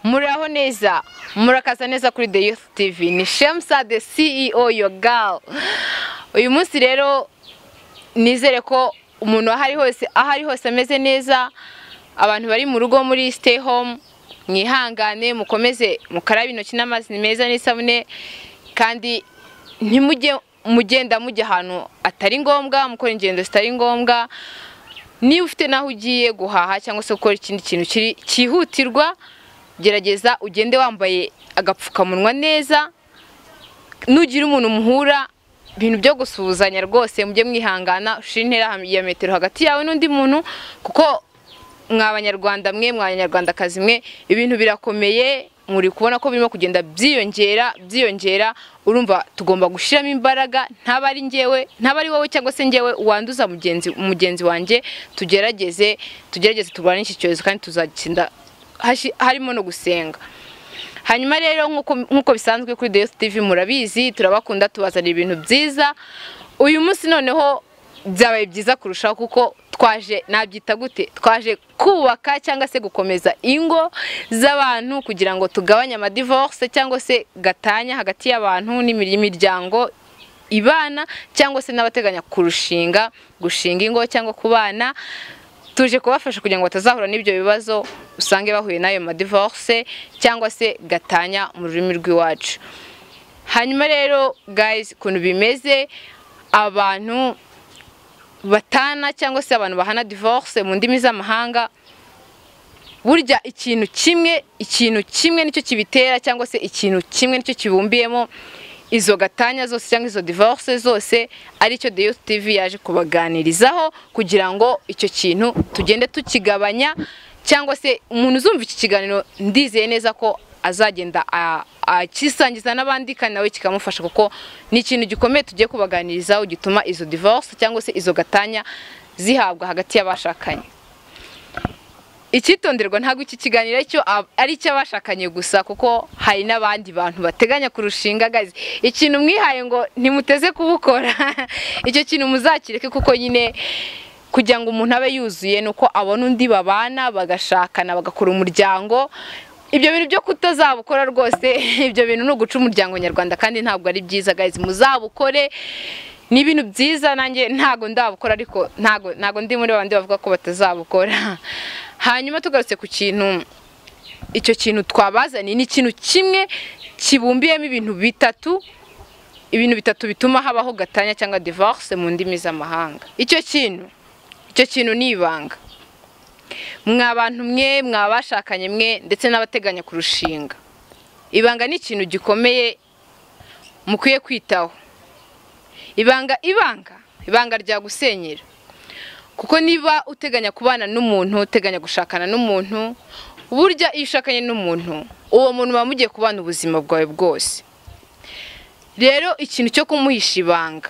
Muraho neza, murakaza neza kuri The Youth TV. Ni Shemsa, the CEO, your girl. Uyu munsi rero nizere ko umuntu aho ari hose ameze neza. Abantu bari mu rugo muri stay home, mwihangane, mukomeze mukarabe intoki n'amazi meza n'isabune, kandi ntimujye mugenda mujya ahantu atari ngombwa, mukora ingendo zitari ngombwa. Niba ufite n'aho ugiye guhaha cyangwa se gukora ikindi kintu kiri cyihutirwa, gerageza ugende wambaye agapfukamunwa neza. Nugira umuntu muhura, ibintu byo gusuhuzanya rwose mujye mwihangana, ushire intera ya metero hagati yawe n'undi muntu, kuko mwa Banyarwanda mwe, mwa Banyarwandakazi mwe, ibintu birakomeye. Muri kubona ko birimo kugenda byiyongera, byiyongera. Urumva tugomba gushyiramo imbaraga, ntaba ari njyewe, ntaba ari wowe cyangwa se njyewe wanduza mugenzi wanjye. Tugerageze turwane iki cyorezo, kandi tuzagitsinda harimo no gusenga. Hanyuma rero, nk'uko bisanzwe kuri The Youth TV, murabizi, turabakunda, tubazanira ibintu byiza. Uyu munsi noneho byabaye byiza kurushaho, kuko twaje, nabyita gute, twaje kubaka cyangwa se gukomeza ingo z'abantu kugira ngo tugabanye amadivorce cyangwa se gatanya hagati y'abantu n'imiryango ibana, cyangwa se n'abateganya kurushinga, gushinga ingo cyangwa kubana. Tuje kubafasha kugira ngo batazahura n'ibyo bibazo, usange bahuye n'ayo madivorce cyangwa se gatanya mu rurimi rw'iwacu. Hanyuma rero guys, ukuntu bimeze, abantu batana cyangwa se abantu bahana, divorce mu ndimi z'amahanga, burya ikintu kimwe nicyo kibitera, cyangwa se ikintu kimwe nicyo kibumbiyemo izo gatanya zose cyangwa izo divorce zose, aricyo The Youth TV yaje kubaganirizaho kugira ngo icyo kintu tugende tukigabanya. Cyangwa se umuntu uzumva iki kiganiro, ndizeye neza ko azagenda akisangiza n'abandi, kandi nawe kikamufasha, kuko ni ikintu gikomeye tugiye kubaganirizaho gituma izo divorce cyangwa se izo gatanya zihabwa hagati y'abashakanye. Icyitonderwa, ntabwo iki kiganiro cyo ari icy'abashakanye gusa, kuko hari n'abandi bantu bateganya kurushinga. Guys, ikintu mwihaye ngo ntimuteze kubukora, icyo kintu muzakireke, kuko nyine kugira ngo umuntu abe yuzuye ni uko abona undi babana, bagashakana, bagakora umuryango. Ibyo bintu byo kutazabukora rwose, ibyo bintu ni uguca umuryango nyarwanda, kandi ntabwo ari byiza. Guys, muzabukore, ni ibintu byiza. Nanjye ntago ndabukora, ariko ntago ndi muri bandi bavuga ko batazabukora. Hanyuma tugarutse ku kintu, icyo kintu twabazaniye ni ikintu kimwe kibumbiyemo ibintu bitatu, ibintu bitatu bituma habaho gatanya cyangwa divorce mu ndimi z'amahanga. Icyo kintu ni ibanga. Mwa bantu mwe, mwa bashakanye mwe, ndetse n'abateganya kurushinga, ibanga ni ikintu gikomeye mukwiye kwitaho. Ibanga ryagusenyera, kuko niba uteganya kubana n'umuntu, uteganya gushakana n'umuntu, burya iyo ushakanye n'umuntu, uwo muntu muba mugiye kubana ubuzima bwawe bwose. Rero ikintu cyo kumuhisha ibanga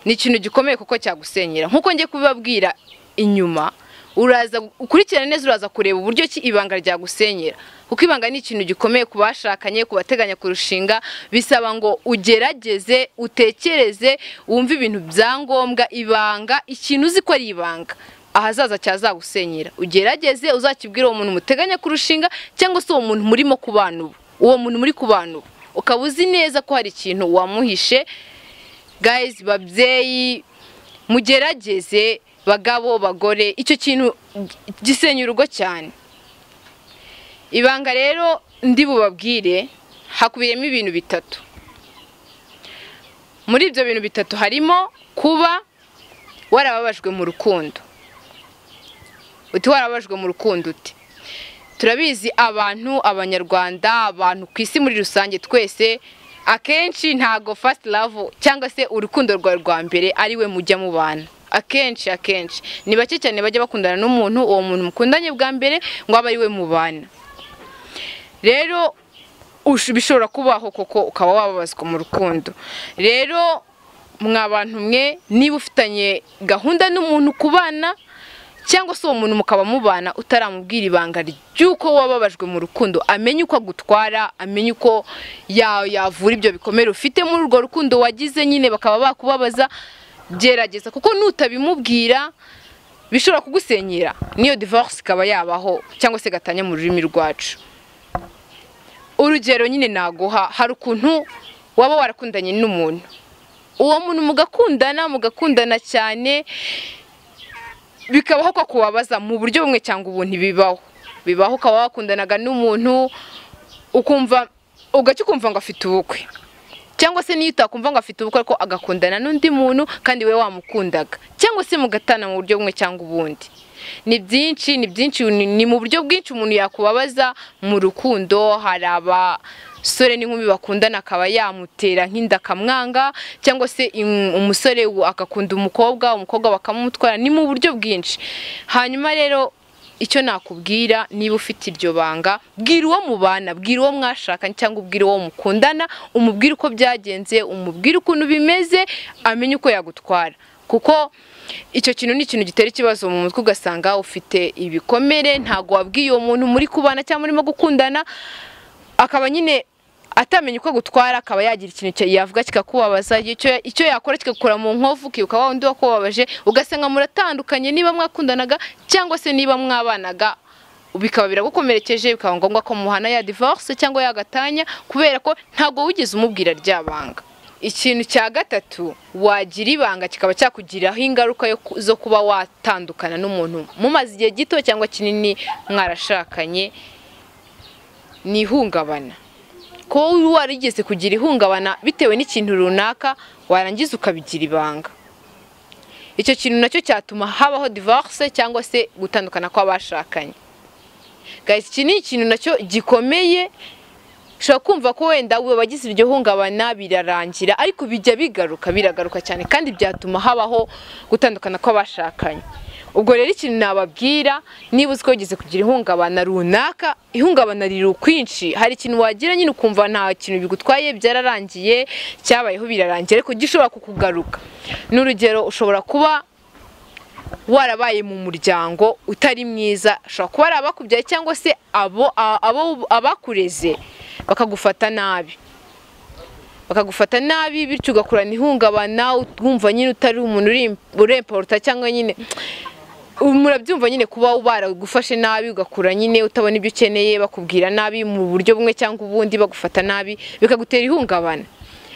ni ikintu gikomeye, kuko cyagusenyera. Nk'uko ngiye kubibabwira inyuma, uraza ukurikirane neza, uraza kureba uburyo ki ibanga ryagusenyera, kuko ibanga ni ikintu gikomeye ku bashakanye, ku bateganya kurushinga. Bisaba ngo ugerageze utekereze, wumve ibintu bya ngombwa. Ibanga, ikintu uzi ko ari ibanga, ahazaza cyazagusenyera, ugerageze uzakibwira uwo muntu muteganya kurushinga, cyangwa se uwo muntu murimo kubana ubu. Uwo muntu muri kubana ubu, ukaba uzi neza ko hari ikintu wamuhishe. Guys, babyeyi, mugerageze, bagabo, bagore, icyo kintu gisenya urugo cyane. Ibanga rero ndi bubabwire hakubiyemo ibintu bitatu. Muri ibyo bintu bitatu harimo kuba warababajwe mu rukundo. Uti warababajwe mu rukundo uti? Turabizi, abantu, Abanyarwanda, abantu ku isi muri rusange, twese akenshi ntago first love cyangwa se urukundo rwawe rwa mbere ari we mujya mubana. Akenshi ni bake cyane bajya bakundana n'umuntu, uwo muntu mukundanye bwa mbere, ngo abe ari we mubana. Rero bishobora kubaho koko ukaba wababazwa mu rukundo. Rero mwa bantu mwe, niba ufitanye gahunda n'umuntu kubana, cyangwa se uwo muntu mukaba mubana, utaramubwira ibanga ry'uko wababajwe mu rukundo, amenye uko agutwara, amenye uko yavura ibyo bikomere ufite muri urwo rukundo wagize nyine bakaba bakubabaza, gerageza, kuko nutabimubwira bishobora kugusenyera, niyo divorce ikaba yabaho, cyangwa se gatanya mu rurimi rwacu. Urugero nyine naguha, hari ukuntu waba warakundanye n'umuntu, uwo muntu mugakundana cyane, bikabaho ko kubabaza mu buryo bumwe cyangwa ubundi. Bibaho ukaba wakundanaga n'umuntu ukumva ugaca ukumva ngo afite ubukwe, cyangwa se niyo utakumva ngo afite ubukwe ariko agakundana n'undi muntu kandi we wamukundaga, cyangwa se mugatana mu buryo bumwe cyangwa ubundi. Ni byinshi, ni mu buryo bwinshi umuntu yakubabaza mu rukundo. Hari abasore n'inkumi bakundana akaba yamutera nk'inda akamwanga, cyangwa se umusore agakunda umukobwa, umukobwa bakamumutwara. Ni mu buryo bwinshi. Hanyuma rero icyo nakubwira, niba ufite iryo banga, bwira uwo mubana, bwira uwo mwashakanye, cyangwa ubwira uwo mukundana, umubwire uko byagenze, umubwire ukuntu bimeze, amenye uko yagutwara. Kuko icyo kintu ni ikintu gitera ikibazo mu mutwe, ugasanga ufite ibikomere, ntago wabwiye uwo muntu muri kubana cyangwa murimo gukundana, akaba nyine atamenya uko gutwara, akaba yagira ikintu yavuga kikakubabaza, icyo yakora kikakura mu nkovu, ukibuka wa wundi wakubabaje, ugasanga muratandukanye niba mwakundanaga cyangwa se niba mwabanaga, bikaba biragukomerekeje, bikaba ngombwa ko muhana ya divorce cyangwa yagatanya, kubera ko ntago wigeze umubwira rya banga. Ikintu cya gatatu wagira ibanga kikaba cyakugiraho ingaruka zo kuba watandukana n'umuntu mumaze igihe gito cyangwa kinini mwarashakanye, ni ihungabana. Ko warigeze kugira ihungabana bitewe n'ikintu runaka, warangiza ukabigira ibanga, icyo kintu nacyo cyatuma habaho divorce cyangwa se gutandukana kw'abashakanye. Guys, iki ni ikintu nacyo gikomeye. Ushobora kumva ko wenda wagize iryo hungabana birarangira, ariko bijya bigaruka, biragaruka cyane, kandi byatuma habaho gutandukana kw'abashakanye. Ubwo rero ikintu nababwira, niba uzi ko wigeze kugira ihungabana runaka, ihungabana riri ukwinshi, hari ikintu wagira nyine ukumva nta kintu bigutwaye, byararangiye, cyabayeho birarangira, ariko gishobora kukugaruka. N'urugero, ushobora kuba warabaye mu muryango utari mwiza, ushobora kuba ari abakubyaye cyangwa se abo abakureze bakagufata nabi, bityo ugakurana ihungabana, wumva nyine utari umuntu uremporta, cyangwa nyine murabyumva nyine kuba baragufashe nabi, ugakura nyine utabona ibyo ukeneye, bakubwira nabi mu buryo bumwe cyangwa ubundi, bagufata nabi, bikagutera ihungabana.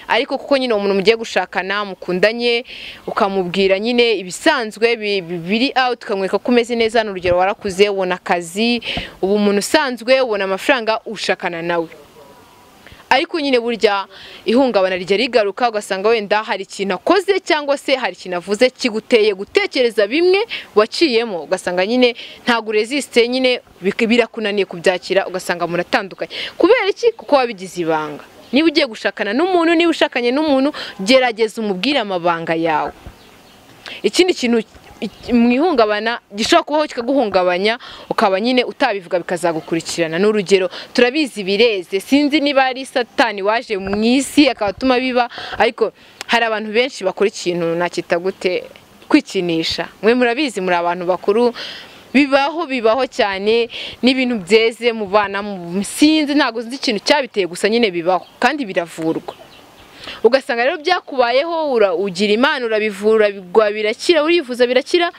Ariko kuko nyine umuntu mugiye gushakana mukundanye, ukamubwira nyine ibisanzwe biri out, ukamwereka ko umeze neza, n'urugero warakuze, ubona akazi, ubu umuntu usanzwe ubona amafaranga, ushakana nawe. Ariko nyine burya ihungabana rijya rigaruka, ugasanga wenda hari ikintu akoze cyangwa se hari ikintu avuze kiguteye gutekereza bimwe waciyemo, ugasanga nyine ntago resiste, nyine birakunaniye kubyakira, ugasanga muratandukanye. Kubera iki? Kuko wabigize ibanga. Niba ugiye gushakana n'umuntu, niba ushakanye n'umuntu, gerageza umubwire amabanga yawe. Ikindi kintu mu ihungabana gishobora kubaho kikaguhungabanya, ukaba nyine utabivuga bikazagukurikirana. N'urugero, turabizi bireze, sinzi niba ari satani waje mu isi akabatuma biba, ariko hari abantu benshi bakora ikintu nakita gute, kwikinisha. Mwe murabizi, muri abantu bakuru, bibaho cyane, n'ibintu byeze mu bana, sinzi ntago nzi ikintu cyabiteye, gusa nyine bibaho kandi biravurwa. Ugasanga rero byakubayeho, ugira Imana, urabivura, bigwa birakira, urivuza birakira,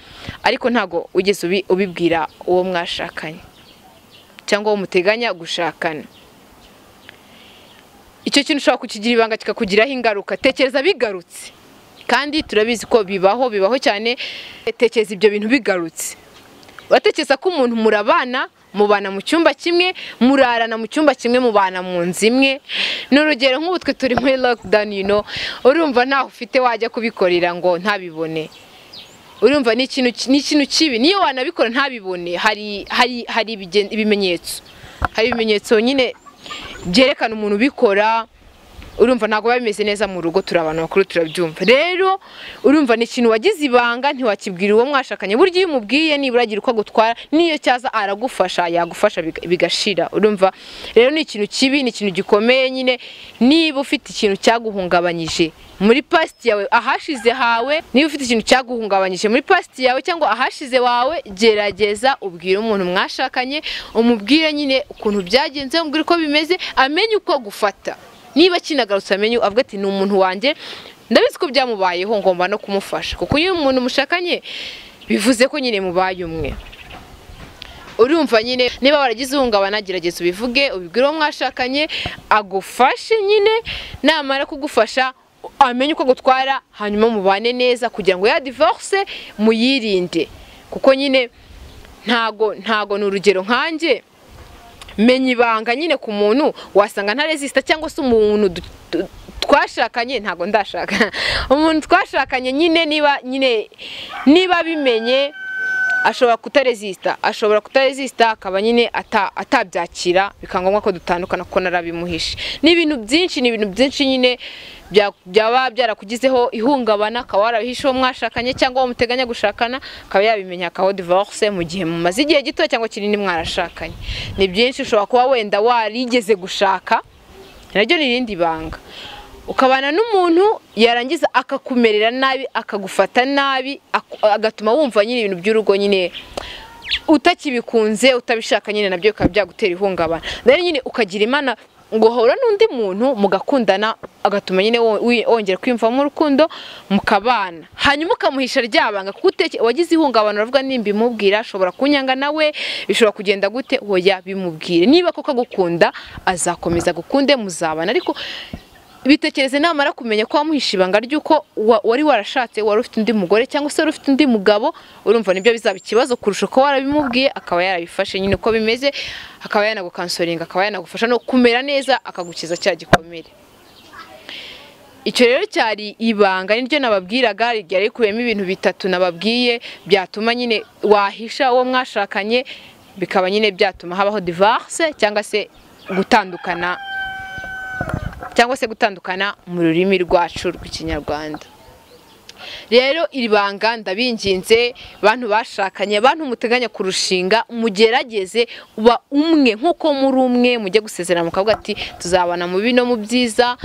ariko ntago ugeze ubibwira uwo mwashakanye cyangwa uwo muteganya gushakana. Icyo kintu ushobora kukigira ibanga kikakugiraho ingaruka. Tekereza bigarutse, kandi turabizi ko bibaho cyane. Tekereza ibyo bintu bigarutse, uratekereza ko umuntu murabana, mubana mu cyumba kimwe, murarana mu cyumba kimwe, mubana mu nzu imwe. N'urugero nk'ubu twe turi muri lockdown, you know, urumva ntaho ufite wajya kubikorera ngo ntabibone. Urumva ni ikintu kibi, niyo wanabikora ntabibone, hari ibimenyetso, hari ibimenyetso nyine byerekana umuntu ubikora. Urumva ntago bimeze neza mu rugo, turi abantu bakuru turabyumva. Rero urumva ni ikintu wagize ibanga, ntiwakibwira uwo mwashakanye. Burya iyo umubwiye nibura agira uko agutwara, niyo cyaza aragufasha, yagufasha bigashira. Urumva rero ni ikintu kibi, ni ikintu gikomeye nyine. Niba ufite ikintu cyaguhungabanyije muri past yawe, ahashize hawe, niba ufite ikintu cyaguhungabanyije muri past yawe cyangwa ahashize wawe, gerageza ubwire umuntu mwashakanye, umubwire nyine ukuntu byagenze, umubwire uko bimeze, amenye uko agufata. Niba kinagarutse amenye, avuga ati ni umuntu wanjye, ndabizi ko byamubayeho, ngomba no kumufasha. Kuko iyo umuntu mushakanye bivuze ko nyine mubaye umwe. Urumva nyine niba waragize ihungabana, gerageza ubivuge, ubibwire uwo mwashakanye agufashe nyine, namara kugufasha amenye uko gutwara, hanyuma mubane neza kugira ngo ya divorce muyirinde. Kuko nyine ntago ni urugero nkanjye menya ibanga nyine ku muntu wasanga ntaresista, cyangwa se umuntu twashakanye, ntago ndashaka umuntu twashakanye nyine, niba bimenye ashobora kutaresista, akaba nyine atabyakira, bikangombwa ko dutandukana kuko narabimuhishe. Ni ibintu byinshi nyine byaba byarakugizeho ihungabana, akaba warabihishe uwo mwashakanye cyangwa uwo muteganya gushakana, akaba yabimenya akaho divorce mu gihe mumaze igihe gito cyangwa kinini mwarashakanye. Ni byinshi, ushobora kuba wenda warigeze gushaka, naryo ni irindi banga, ukabana n'umuntu yarangiza akakumerera nabi, akagufata nabi, agatuma wumva nyine ibintu by'urugo nyine utakibikunze, utabishaka nyine, nabyo bikaba byagutera ihungabana. Rero nyine ukagira Imana ngo hora n'undi muntu mugakundana, agatuma nyine wongera kwiyumvamo urukundo mukabana, hanyuma ukamuhisha ryabanga kuko wagize ihungabana, uravuga nimba imubwira ashobora kunyanga nawe, bishobora kugenda gute? Hoya, bimubwire. Niba koko agukunda azakomeza gukunde, muzabana. Ariko bitekereze namara kumenya ko wamuhisha ibanga ry'uko wari warashatse, wari ufite undi mugore cyangwa se wari ufite undi mugabo, urumva nibyo bizaba ikibazo kurusha ko warabimubwiye akaba yarabifashe nyine uko bimeze, akaba yanagukansoringa, akaba yanagufasha no kumera neza, akagukiza cya gikomere. Icyo rero cyari ibanga niryo nababwiraga, ryari rikubiyemo ibintu bitatu nababwiye byatuma nyine wahisha uwo mwashakanye, bikaba nyine byatuma habaho divorce cyangwa se gutandukana, mu rurimi rwacu rw'Ikinyarwanda. Rero iri banga ndabinginze bantu bashakanye, bantu muteganya kurushinga, mugerageze uba umwe nkuko muri umwe, mujye gusezerana mukavuga ati tuzabana mu bino mu byiza.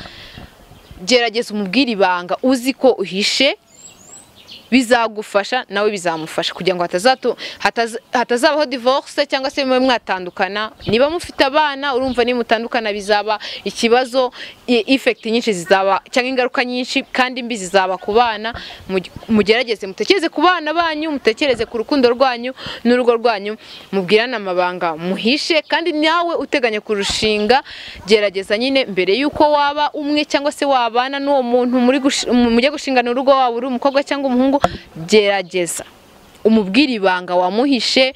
Gerageza umubwire ibanga uzi ko uhishe, bizagufasha nawe bizamufasha kugira ngo hatazabaho divorce cyangwa se mwe mwatandukana. Niba mufite abana, urumva ni mutandukana bizaba ikibazo, effect nyinshi zizaba cyangwa ingaruka nyinshi kandi mbi zizaba ku bana. Mugerageze mutekereze ku bana banyu, mutekereze ku rukundo rwanyu n'urugo rwanyu, mubwirane amabanga muhishe. Kandi nawe uteganya kurushinga, gerageza nyine mbere yuko waba umwe cyangwa se wabana n'uwo muntu mujye gushingana urugo, waba uri umukobwa cyangwa umuhungu, gerageza umubwire ibanga wamuhishe,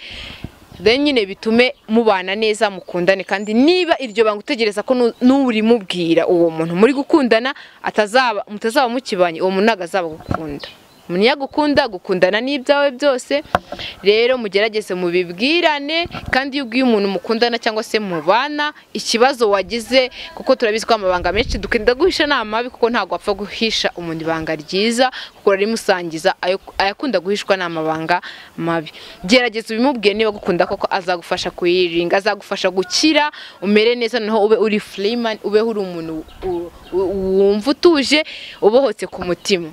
then nyine bitume mubana neza, mukundane. Kandi niba iryo banga utegereza ko n'urimubwira uwo muntu muri gukundana mutazaba mukibanye, uwo muntu ntago azaba gukunda. Umuntu yagukunda gukundana n'ibyawe byose. Rero mugerageze mubibwirane, kandi iyo ubwiye umuntu mukundana cyangwa se mubana ikibazo wagize, kuko turabizi ko amabanga menshi dukunda guhisha ni amabi, kuko ntago wapfa guhisha umuntu ibanga ryiza kuko rarimusangiza, ayakunda guhishwa ni amabanga mabi. Gerageza ubimubwiye, niba gukunda koko azagufasha kuyiringa, azagufasha gukira, umere neza, noneho ube uri freeman, ube uri umuntu wumva utuje, ubohotse ku mutima.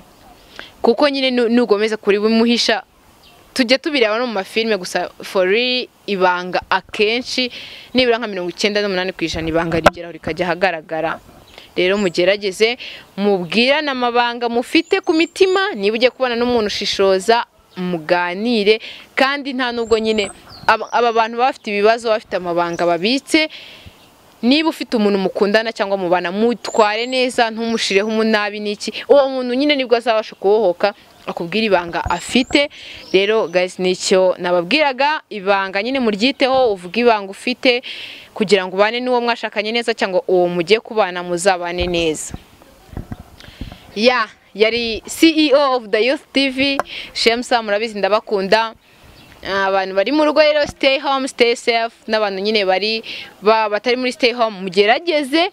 Kuko nyine nugomeza kuri bimuhisha, tujye tubireba no mu mafilme gusa, for real ibanga akenshi nibura nka 98% ibanga rigeraho rikajya ahagaragara. Rero mugerageze mubwirane amabanga mufite ku mitima, niba ugiye kubana n'umuntu ushishoza muganire. Kandi nta nubwo nyine aba bantu bafite ibibazo, bafite amabanga babitse, niba ufite umuntu mukundana cyangwa mubana, mutware neza, ntumushireho umunabi niki, uwo muntu nyine nibwo azabasha kubohoka akubwira ibanga afite. Rero guys, nicyo nababwiraga, ibanga nyine muryiteho, uvuga ibanga ufite kugira ngo ubane n'uwo mwashakanye neza, cyangwa uwo mugiye kubana muzabane neza. Ya yari CEO of the Youth TV Shemsa, murabizi ndabakunda. Abantu bari mu rugo rero, stay home, stay safe. N'abantu nyine bari batari muri stay home, mugerageze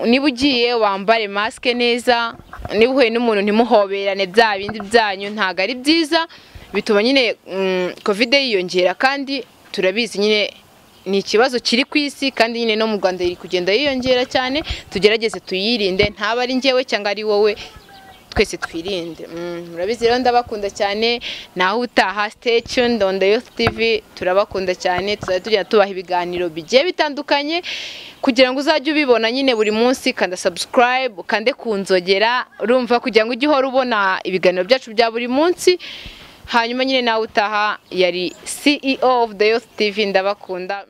niba ugiye wambare maske neza, niba uhuye n'umuntu ntimuhoberane, bya bindi byanyu ntago ari byiza, bituma nyine covid yiyongera. Kandi turabizi nyine ni ikibazo kiri ku isi, kandi nyine no mu Rwanda iri kugenda yiyongera cyane. Tugerageze tuyirinde, ntaba ari njyewe cyangwa ari wowe, twese twirinde. Murabizi rero ndabakunda cyane, naho utaha. Stay tuned on the Youth TV, turabakunda cyane, tuzajya tujya tubaha ibiganiro bigiye bitandukanye kugira ngo uzajye ubibona nyine buri munsi. Kanda subscribe, kande kunzogera, urumva, kugira ngo ujye uhora ubona ibiganiro byacu bya buri munsi. Hanyuma nyine nawe utaha, yari CEO of The Youth TV. Ndabakunda.